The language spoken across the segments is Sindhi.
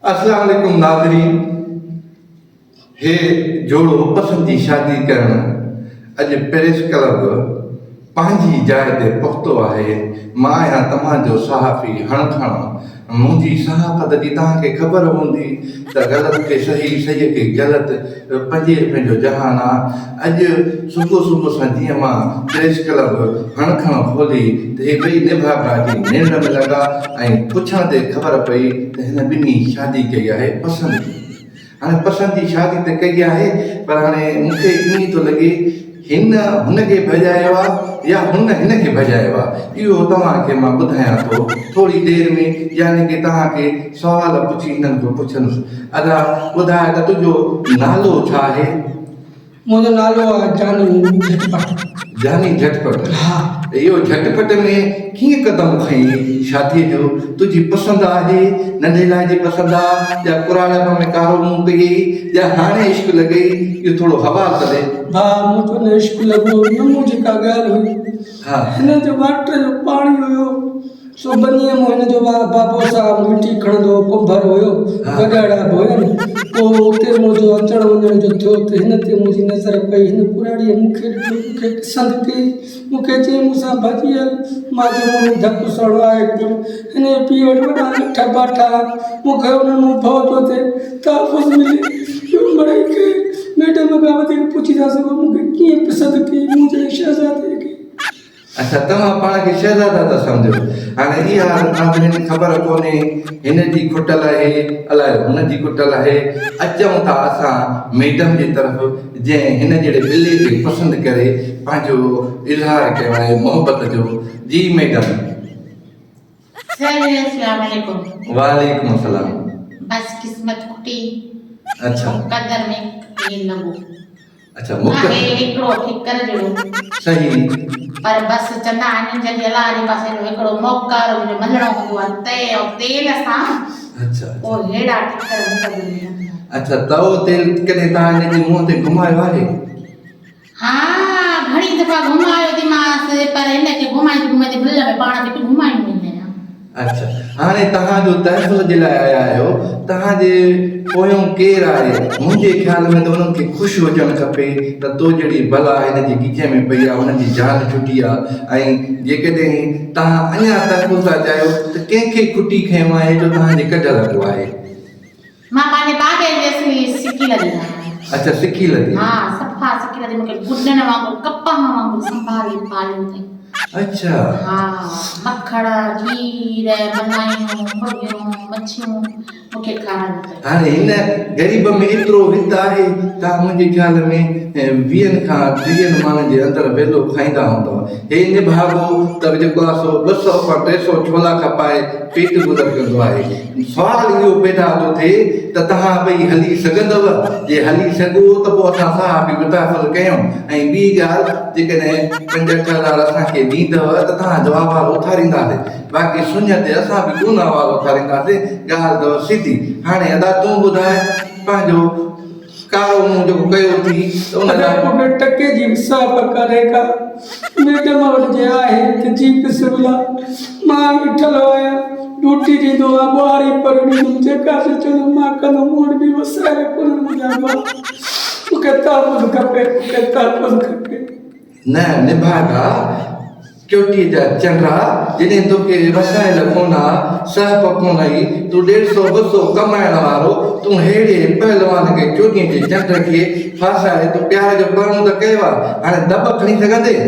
اسلام عليڪم ناظرين هي جوڙو پسند جي شادي ڪرڻ اڄ پريس ڪلب پنهنجي جاء تي پهتو آهي مان آهيان توهان جو صحافي هڻ کڻ منهنجي صحافت جي توهان کي خبر هوندي ته غلط کي صحيح صحيح کي غلط پنجين رپين جو جهان آ. اڄ صبح صبح سان جيئن مان پريس ڪلب هڻ کڻ کولي ته هي ٻئي نڀاڳا اچي نينڊ ۾ لڳا ۽ پڇڻ تي خبر پئي ته هن ٻنهي شادي ڪئي آهي پسند جي. هاڻي پسند جي شادي ته ڪئي آهي پر هاڻي مون کي ائين ٿو لڳي هن هن کي ڀڄايو آ يا هن هن کي ڀڄايو آ اهو توهان کي مان ٻڌايان ٿو ٿوري دير ۾ يعني ڪي توهان کي سوال پڇي هنن کان پڇندس ادا ٻڌاء ته تنهنجو نالو ڇا آهي؟ منهنجو نالو آ جاني جهٽپٽ. جاني جهٽپٽ ها. اهو جهٽپٽ ۾ ڪيئن قدم کنئي شاديء جو؟ تنهنجي پسند آهي؟ ننڍي لاء جي پسند آ يا ڪراڙپ ۾ ڪارو منهن ڪيئي يا هاڻي عشق لڳئي؟ اهو ٿورو حوال ته ڏي. ڀاء مون کي نه عشق لڳو نه منهنجي ڪا ڳالهه هئي. ها. هن جو واٽر جو پاڻي هيو. سو ٻنيء مان هن جو بابو صاحب مٽي کڻندو هو، ڪنڀر هيو، گڏهڙا به هين. پوء اتي منهنجو اچڻ وڃڻ جو ٿيو ته هن تي منهنجي نظر پئي. هن ڪراڙيء مون کي ڏٺو، مون کي پسند ڪئي. مون کي چيائين مون سان ڀڄي هل. مان چيو مون ۾ ڌڪ سهڻو آهي ڪونه. هن جي پيء وٽ وڏا لٺ باٺا هئا. مون کي انهن مان ڀؤ ٿو ٿئي. تحفظ ملي. ٻيو مڙئي ڪنهن ميڊم کان وڌيڪ پڇي ٿا سگهو مون کي ڪيئن پسند ڪئي مون جهڙي شهزاديء کي. اڇا توهان پاڻ کي شهزادا ٿا سمجهو. هاڻي اها ناظرين خبر ڪونهي هن جي کٽل آهي الائي هن جي کٽل آهي. اچون ٿا اسان ميڊم جي طرف جنهن هن جهڙي ٻلي کي پسند ڪري پنهنجو اظهار ڪيو آهي محبت جو. جي ميڊم. سر اسلام عليڪم. وعليڪم السلام. بس قسمت کٽي. اڇا. مقدر ۾ ائين لڳو. اڇا مقدر. آهي هڪڙو ٺڪر جهڙو. صحيح. پر بس چوندا آهن جڏهن الله جي پاسي جو هڪڙو موڪارو جو ملڻو هوندو آهي تئي ۽ تيل سان. اڇا. پوء ههڙا ٺڪر مقدر ۾ لڳندا. اڇا تئو تيل ڪڏهن توهان هن جي منهن تي گهمايو آهي؟ ها گهڻي دفعا گهمايو ٿي مانس پر هن کي گهمائيندي گهمائيندي ڀل ۾ پاڻ کي به گهمائيندي ويندي آهيان. اڇا هاڻي توهان جو تحفظ جي لاء آيا آهيو توهان جي پويون ڪير آهي منهنجي خيال ۾ ته انهن کي خوش هجڻ کپي ته تو جهڙي بلا هن جي ڳچي ۾ پئي آهي هن جي جان ڇٽي آهي ۽ جيڪڏهن توهان اڃا تحفظ ٿا چاهيو ته ڪنهن کي کٽي کنيو آهي جو توهان جي ڪڍ لڳو آهي. مان پنهنجي بابي جي اصلي سڪي لڌي آهيان. اڇا سڪي لڌي. ها صفا سڪي لڌي مونکي گڏن وانگر ڪپهه وانگر سنڀالي پاليو اٿئي. اڇا. ها مکڻ کير ملايون مرغيون مڇيون مونکي کارايون اٿئي. هاڻي هن غريب ۾ ايترو وت آهي توهان منهنجي خيال ۾ ويهن کان ٽيهن ماڻهن جي اندر ويلو کائيندا هوندؤ. هي نڀاڳو ته جيڪو آهي سو 200 کان 300 ڇولا کپائي پيٽ گذر ڪندو آهي. سوال اهو پيدا ٿو ٿئي ته توهان ٻئي هلي سگهندؤ؟ جي هلي سگهو ته پوء اسان صحافي به تحفظ ڪيون ۽ ٻي ڳالهه جيڪڏهن 5-8 هزار اسان کي ڏيندؤ ته توهان جو آواز اٿارينداسين باقي سڃ تي اسان به ڪونه آواز اٿارينداسين ڳالهه اٿو سڌي هاڻي ادا تون ٻڌاء پنهنجو ڪارو منهن جيڪو ڪيو اٿي ته ان ادا لاء. مون کي ٽڪي جي به سهپ ڪانهي ڪا. ميڊم وٽ جي آهي ته جي بسم الله. مان به ٺلهو آهيان. ڊيوٽي ڏيندو آهيان، ٻهاري پر ڏيندم، جيڪا شيء چوندو مان ڪندم. مون وٽ به وسائل ڪونهن منهنجا ڀاء. مون کي تحفظ کپي، مون کي تحفظ کپي. نه نڀاڳا، چوٽيء جا چنڊا، جڏهن توکي وسائل ڪونه ها، سهپ ڪونه هئي، تون ڏيڍ سئو ٻه سئو ڪمائڻ وارو، تون ههڙي پهلوان کي چوٽيء جي چنڊ کي ڦاسائي تو پيار جو پرڻو ته ڪيو آ، هاڻي دٻ کڻي سگهندين؟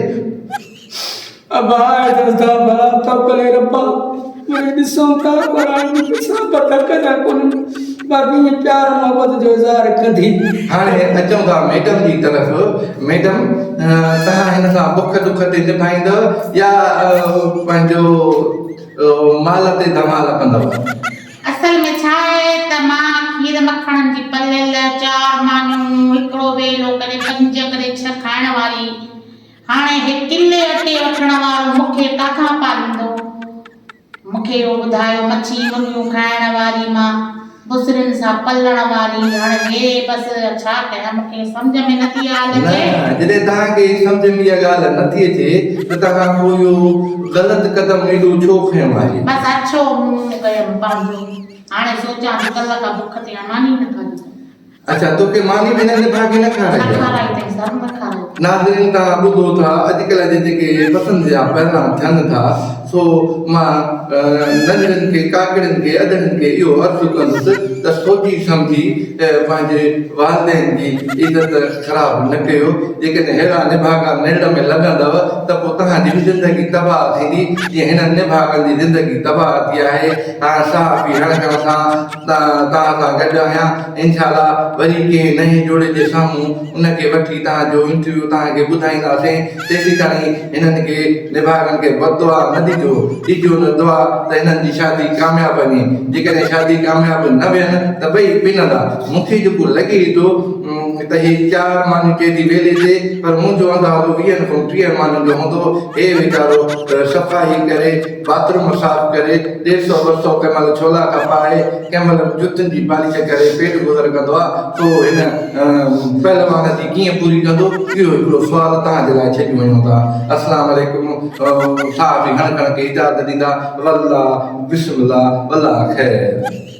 ابا آء دسدا ڀلا توڪل ربا وري ڏسون ٿا پر هاڻي مون کي سڀ ڌڪ جا ڪونهن باقي ائين پيار محبت جو اظهار ڪندي. هاڻي اچون ٿا ميڊم جي طرف ميڊم توهان هن سان بک دک تي نڀائيندؤ يا پنهنجو مال تي ڌمال ڪندؤ. اصل ۾ ڇا آهي ته مان کير مکڻن جي پليل چار مانيون هڪڙو ويلو ڪڏهن پنج ڪڏهن ڇهه کائڻ واري هاڻي هي ڪلي اٽي وٺڻ وارو مون کي ڪاٿان پاليندو؟ مون کي اهو ٻڌايو مڇي مرغيون کائڻ واري مان بسرين سان پلڻ واري هاڻي هي بس ڇا ڪيان مون کي سمجهه ۾ نٿي ڳالهه نه اچي. جڏهن توهان کي سمجهه ۾ اها ڳالهه نٿي اچي ته توهان پوء اهو غلط قدم ايڏو ڇو کنيو آهي؟ بس اڇو منهن ڪيم پنهنجو. هاڻي سوچان ٿي ڪلهه کان بک تي آهيان، ماني نه کاڌي اٿم. اڇا توکي ماني به هن نڀاڳي نه کارائي نه آهي؟ کارائي اٿئي سر نه کارائي اٿئي. ناظرين توهان ٻڌو ٿا اڄڪلهه جي جيڪي پسند جا پهلا ٿين ٿا سو مان ننڍڙين کي ڪاڪڙين کي اڌڙين کي اهو عرض ڪندس ته سوچي سمجهي پنهنجي والدين جي عزت خراب نه ڪيو جيڪڏهن ههڙا نڀاڳا نرڙ ۾ لڳندؤ ته پوء توهان جي به زندگي تباهه ٿيندي جيئن هنن نڀاڳن جي زندگي تباهه ٿي آهي. هاڻ صحافي هڻ کڻ سان توهان سان گڏ آهيان انشاء الله وري ڪنهن نئين جوڙي جي سامهون ان کي وٺي توهان جو انٽرويو توهان کي ٻڌائينداسين تيسيتائين هنن کي نڀاڳن کي بد دعا نه ڏجو ڏجو نه دعا ته هنن جي شادي ڪامياب وڃي جيڪڏهن شادي ڪامياب نه وين ته ٻئي پنندا مون کي جيڪو لڳي ٿو ته هي چار مانيون چئي ٿي ويلي تي پر منهنجو اندازو ويهن کان ٽيهن مانين جو هوندو هي ويچارو صفائي ڪري باٿ روم صاف ڪري ڏيڍ سئو ٻه سئو ڪنهن مهل ڇولا کپائي ڪنهن مهل جتين جي پالش ڪري پيٽ گذر ڪندو آ سو هن پهلوان جي ڪيئن پوري ڪندو اهو هڪڙو سوال توهان جي لاء ڇڏي وڃون ٿا اسلام عليڪم صحافي هڻ کڻ کي اجازت ڏيندا والله بسم الله والله خير.